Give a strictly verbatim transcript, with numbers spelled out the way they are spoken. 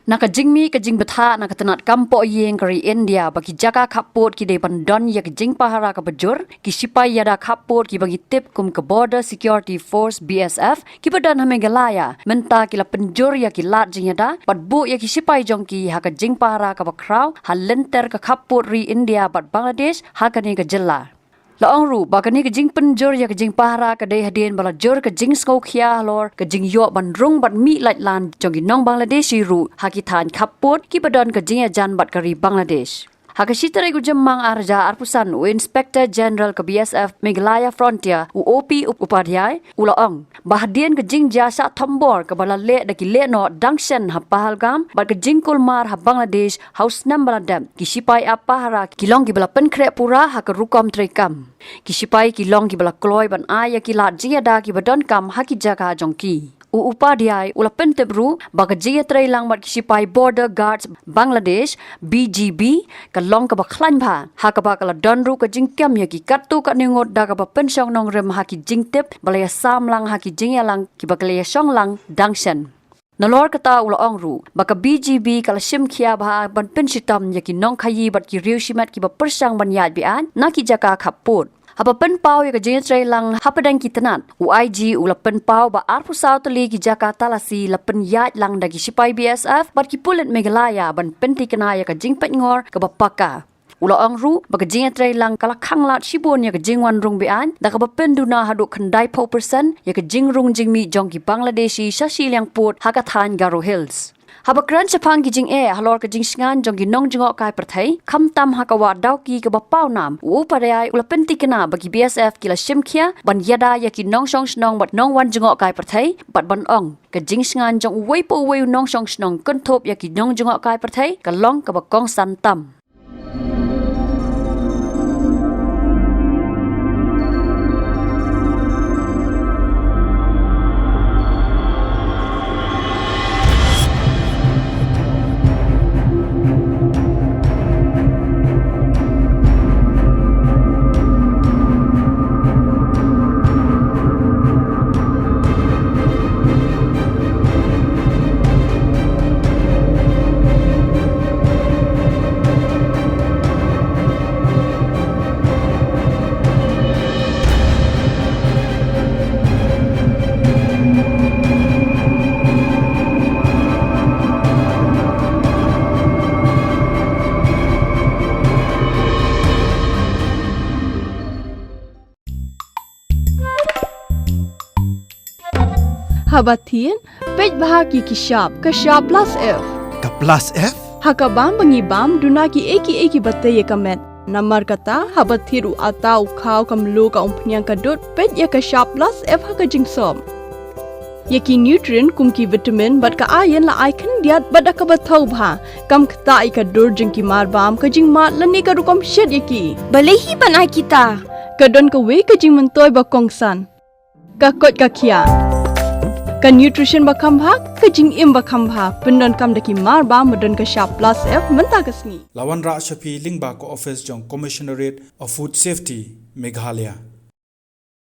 Na ka jingmih ka jingbthah na ka tnat kam poh ïing ka ri India ba ki jaka khappud ki dei ban don ïa ka jingpahara kaba jur, ki sipai ïada khappud kiba ngi tip kum ka Border Security Force, B S F, kiba don ha Meghalaya mynta ki la pynjur ïa ki lad jingïada bad buh ïa ki sipai jong ki ha ka jingpahara kaba khraw ha lynter ka khappud ri India bad Bangladesh ha kane ka jylla. La ong ruh ba kane ka jingpynjur ïa ka jingpahara ka dei hadien ba la jur ka jingsngewkhia halor ka jingïoh ban rung bad mih laitlan jong ki nong Bangladeshi ruh ha ki thaiñ khappud kiba don ka jingïajan bad ka ri Bangladesh. Ha ka shi tarik u Jymmang ar hajar arphew san, u Inspector General ka B S F Meghalaya Frontier, u O P Up-, Upadhyay, u la ong ba hadien ka jingjia shah thombor kaba la leh da ki lehnoh dang shen ha Pahalgam bad ka jingkulmar ha Bangladesh ha u snem ba la dep, ki sipai ap pahara ki long kiba la pynkhreh pura ha ka rukom treikam. Ki sipai ki long kiba la kloi ban ai ïa ki lad jingïada kiba donkam ha ki jaka jong ki. U Upadhyay u la pyntip ruh ba ka jingïatreilang bad ki sipai Border Guards Bangladesh, B G B, ka long kaba khlaiñ bha, ha kaba ka la don ruh ka jingkem ïa ki katto katne ngut da kaba pynshong nongrim ha ki jingtip ba la ïasam lang ha ki jingïalang kiba ka la ïashong lang dang shen. Nalor kata u la ong ruh ba ka B G B ka la shim khia bha ban pynshitom ïa ki nongkhaïi bad ki riew shimet kiba pyrshang ban ïaid be-aiñ na ki jaka khappud. Haba pynpaw ïa ka jingïatreilang hapdeng ki tnat, u I G u la pynpaw ba arphew saw tylli ki jaka talasi la pynïaid lang da ki sipai B S F bad ki pulit Meghalaya ban pyntikna ïa ka jingpeitngor kaba paka. U la ong ruh ba ka jingïatreilang ka la khanglad shibun ïa ka jingwan rung be-aiñ da kaba pynduna haduh khyndai phew percent ïa ka jingrung jingmih jong ki Bangladeshi sha shiliang pud ha ka thaiñ Garo Hills. Haba kren shaphang ki jingeh halor ka jingshngaiñ jong ki nongjngohkai pyrthei, khamtam ha ka wah Dawki kaba pawnam, u Upadhyay u la pyntikna ba ki B S F ki la shim khia ban ïada ïa ki nongshong shnong bad nongwan jngohkai pyrthei bad ban ong ka jingshngaiñ jong uwei pa uwei u nongshong shnong kynthup ïa ki nongjngohkai pyrthei ka long kaba kongsan tam. Haba thied, peit bha ïa ki shap, ka shap plus F. Ka plus F? Ha ka bam ba ngi bam, duna kiei kiei kiba tei ïa ka met. Namar kata, haba thied u atta, u khaw, ka mluh, ka umphniang, ka dud, peit ïa ka shap plus F ha ka jingsop. Ïa ki nutrient kum ki vitamin bad ka iron la ai khyndiat bad da kaba thaw bha. Kam ktah ïa ka dur jong ki marbam, ka jingmad lane ka rukom shet ïa ki. Balei hi ban ai kita? Ka don kawei ka jingmyntoi ba kongsan. Ka koit ka khiah. Ka nutrition ba kham bha, ka jingim ba kham bha. Pyndonkam da ki marbam ba don ka shap plus F mynta ka sngi. La wanrah sha phi lyngba ka office jong Commissionerate of Food Safety, Meghalaya.